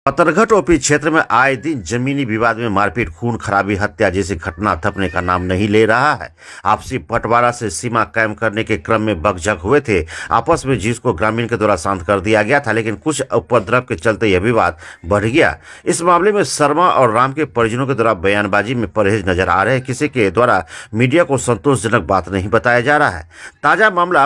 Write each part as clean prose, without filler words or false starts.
Patarghat OP क्षेत्र में आए दिन जमीनी विवाद में मारपीट, खून खराबी, हत्या जैसी घटना थपने का नाम नहीं ले रहा है। आपसी बंटवारा से सीमा कायम करने के क्रम में बकझक हुए थे आपस में, जिसको ग्रामीण के द्वारा शांत कर दिया गया था, लेकिन कुछ उपद्रव के चलते यह विवाद बढ़ गया। इस मामले में शर्मा और राम के परिजनों के द्वारा बयानबाजी में परहेज नजर आ रहे हैं। किसी के द्वारा मीडिया को संतोषजनक बात नहीं बताया जा रहा है। ताजा मामला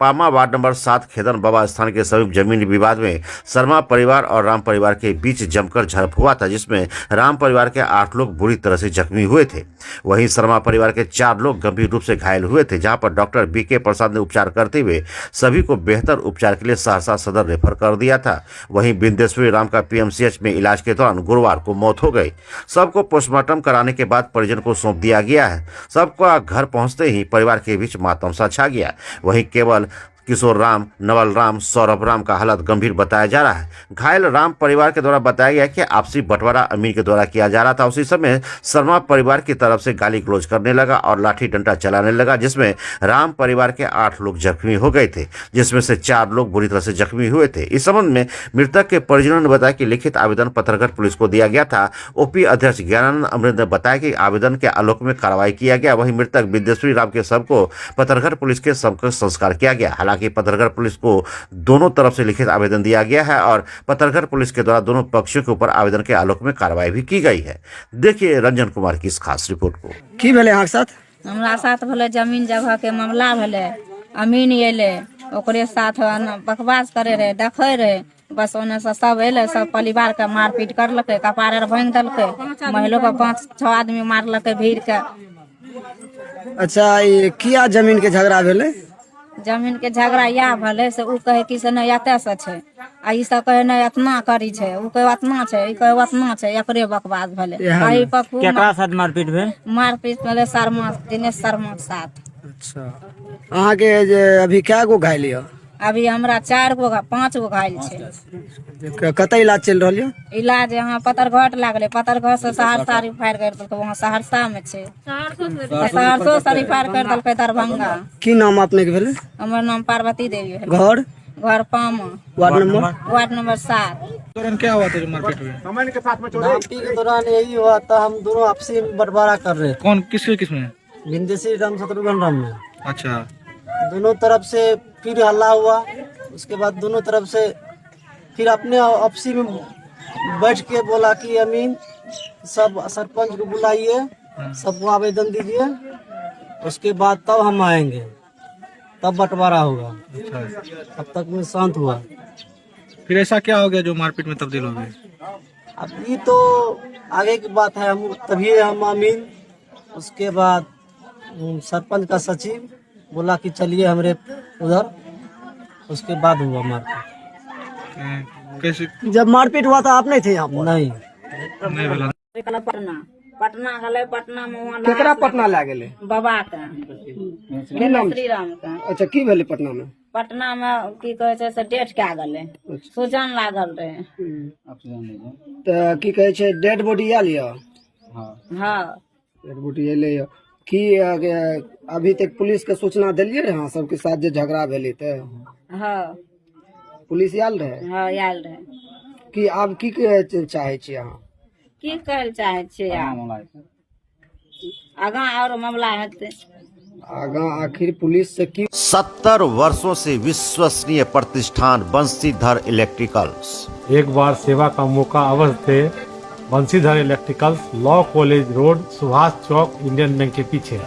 पामा वार्ड नंबर 7 खेदन बाबा स्थान के समीप जमीन विवाद में शर्मा परिवार और राम परिवार के बीच जमकर झड़प हुआ था, जिसमें राम परिवार के 8 लोग बुरी तरह से जख्मी हुए थे। वहीं शर्मा परिवार के 4 लोग गंभीर रूप से घायल हुए थे, जहां पर डॉक्टर बीके प्रसाद ने उपचार करते हुए सभी को बेहतर उपचार के लिए सहरसा सदर रेफर कर दिया था। वहीं बिंदेश्वरी राम का पीएमसीएच में इलाज के दौरान गुरुवार को मौत हो गई। सबको पोस्टमार्टम कराने के बाद परिजन को सौंप दिया गया है। सबका घर पहुंचते ही परिवार के बीच मातम सा छा गया। वहीं केवल किशोर राम, नवल राम, सौरभ राम का हालत गंभीर बताया जा रहा है। घायल राम परिवार के द्वारा बताया गया कि आपसी बंटवारा अमीर के द्वारा किया जा रहा था। उसी समय शर्मा परिवार की तरफ से गाली गलौज करने लगा और लाठी डंडा चलाने लगा, जिसमें राम परिवार के 8 लोग जख्मी हो गए थे, जिसमें से 4 लोग बुरी तरह से जख्मी हुए थे। इस संबंध में मृतक के परिजनों ने बताया कि लिखित आवेदन पतरघट पुलिस को दिया गया था। ओपी अध्यक्ष ज्ञानानंद अमृत ने बताया कि आवेदन के आलोक में कार्रवाई किया गया। वहीं मृतक विद्येश्वरी राम के शव को पतरघट पुलिस के समक्ष संस्कार किया गया। हालांकि पतरघट पुलिस को दोनों तरफ से लिखित आवेदन दिया गया है और पतरघट पुलिस के द्वारा दोनों पक्षों के ऊपर आवेदन के आलोक में कार्रवाई भी की गई है। देखिए रंजन कुमार की इस खास रिपोर्ट को। की भेलै अहाँके साथ? हमरा साथ भेलै जमीन जगह के मामला भेलै। अमीन एलै, ओकरे साथ बकवास करे रहे, देखै रहे, बस ओने से सब एलै, सब परिवार के मारपीट करलकै, कपार आर भांगि देलकै, महिलो के 5-6 आदमी मारलकै भीड़ के। अच्छा, ई किया जमीन के झगड़ा भेलै? जमीन के झगड़ा इएह भेलै से ओ कहै कि से नहि एतऽ से छै, आ ई सब कहै नहि एतना करी छै, ओ कहै ओतना छै, ई कहै ओतना छै, एकरे बकवास भेलै। एहि पर खूब केकरा साथ मारपीट भेल? मारपीट भेलै शर्मा, दिनेश शर्मा के साथ। अच्छा, अहाँके जे अभी कए गो घायल यऽ? अभी हमरा 4 गो 5 गो घायल छै। कतऽ इलाज चलि रहल यऽ? इलाज यहाँ पतरघट लागलै, पतरघट से सहरसा रिफायर कर देलकै, वहाँ सहरसा में छै, सहरसो से रिफायर कर देलकै दरभंगा। की नाम अपने के भेलै? हमर नाम पार्वती देवी भेलै। घर? घर पामा। Ward number? Ward number 7। दौरान क्या हुआ था जो मारपीट हुई? मारपीट के दौरान यही हुआ था, हम दोनों आपसी में बंटवारा कर रहे थे। कौन किसके किसमें? बिंदेश्वरी राम, शत्रुघ्न राम में। अच्छा। दोनों तरफ से फिर हल्ला हुआ, उसके बाद दोनों तरफ से फिर अपने आपसी में बैठ के बोला कि अमीन सब सरपंच को बुलाइए, सबको आवेदन दीजिए, उसके बाद तब हम आएंगे, तब बंटवारा होगा। अच्छा। तब तक में शांत हुआ। फिर ऐसा क्या हो गया जो मारपीट में तब्दील हो गई? अब ये तो आगे की बात है, हम तभी हम अमीन, उसके बाद सरपंच का सचिव बोला कि चलिए हमरे उधर, उसके बाद हुआ मारपीट। कैसे? जब मारपीट हुआ था आप नहीं थे यहाँ पर? नहीं। नहीं बोला। पटना, पटना गेलै, पटना में वहाँ केकरा पटना लए गेलै? बाबा के, श्री राम के। अच्छा, की भेलै पटना में? पटना में की कहै छै से डेथ कए गेलै, सूजन लागल रहे। तऽ की कहै छै, डेड बॉडी आयल यऽ? हाँ। डेड बॉडी एलै यऽ की? अभी तक पुलिस के सूचना देलियै रहे अहाँ सबके साथ जे झगड़ा भेलै तऽ? हाँ। पुलिस आयल रहे? हाँ, आयल रहे। की आब की कहै चाहै छी अहाँ? की कहै लए चाहै छियै, आब आगाँ आओर मामला हेतै। आगाँ आखिर पुलिस से की? 70 वर्षों से विश्वसनीय प्रतिष्ठान बंशीधर इलेक्ट्रिकल्स। एक बार सेवा का मौका अवश्य दे। Banshidhar electricals, law college road, Subhash Chowk, Indian bank के पीछे।